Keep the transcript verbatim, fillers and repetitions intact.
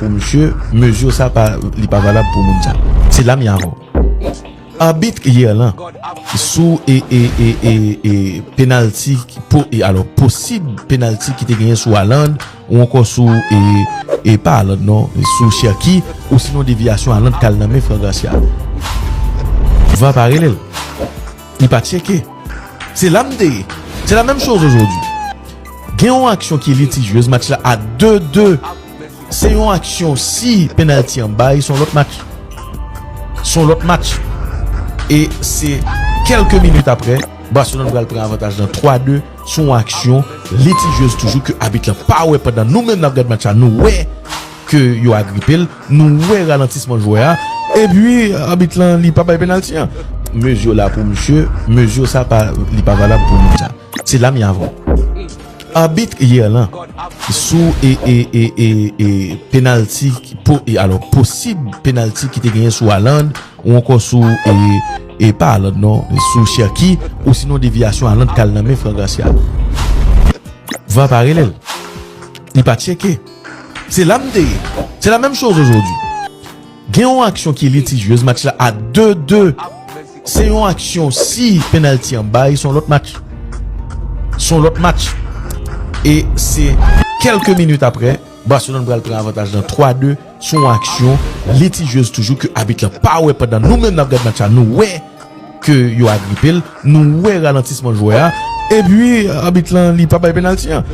Pou misye, mezi sa pa, li pa valab pou moun sa. Se la m ye avè w. Abit yè lan, sou e, e, e, e, e, penalti, po, e, alò, posib penalti ki te genyen sou Haaland, ou ankò sou, e, e, pa Haaland non, sou Cherki, ou sinon devyasyon Haaland k al nan men Fran Garcia. Va pa rele l. Li pa tcheke. Se la m te ye. Se la menm choz ojodi. Gen yon aksyon ki litijyez, match la a de de. Se yon aksyon, si penalti an bay, se yon lòt match. Se yon lòt match. E se kèlke minit apre, Barcelone pral pran avantaj nan twa de sou yon aksyon litijyez toujou ke abit lan pa wè pandan nou menm n ap gad match la, nou wè ke yo agripe l, nou wè ralantisman jwè a, epi abit lan li pa bay penalti an. Mezi la pou misye, mezi sa pa, li pa valab pou moun sa. Se la m ye avè w. Abit yè lan, sou e, e, e, e, e, penalti, po, e, alò, posib penalti ki te genyen sou Haaland, ou ankò sou, e, e, pa Haaland non, sou Cherki, ou sinon devyasyon Haaland k al nan men Fran Garcia. Va pa rele l. Li pa tcheke. Se la m te ye. Se la menm choz ojodi. Gen yon aksyon ki litijyez, match la a de de. Se yon aksyon, si penalti an bay, se yon lòt match. Se yon lòt match. E se kèlke minit apre, Barcelone pral pran avantaj nan twa de sou yon aksyon litijyez toujou ke abit lan pa wè pandan nou menm n ap gad match la, nou wè ke yo agripe l, nou wè ralantisman jwè a, epi abit lan li pa bay penalti an.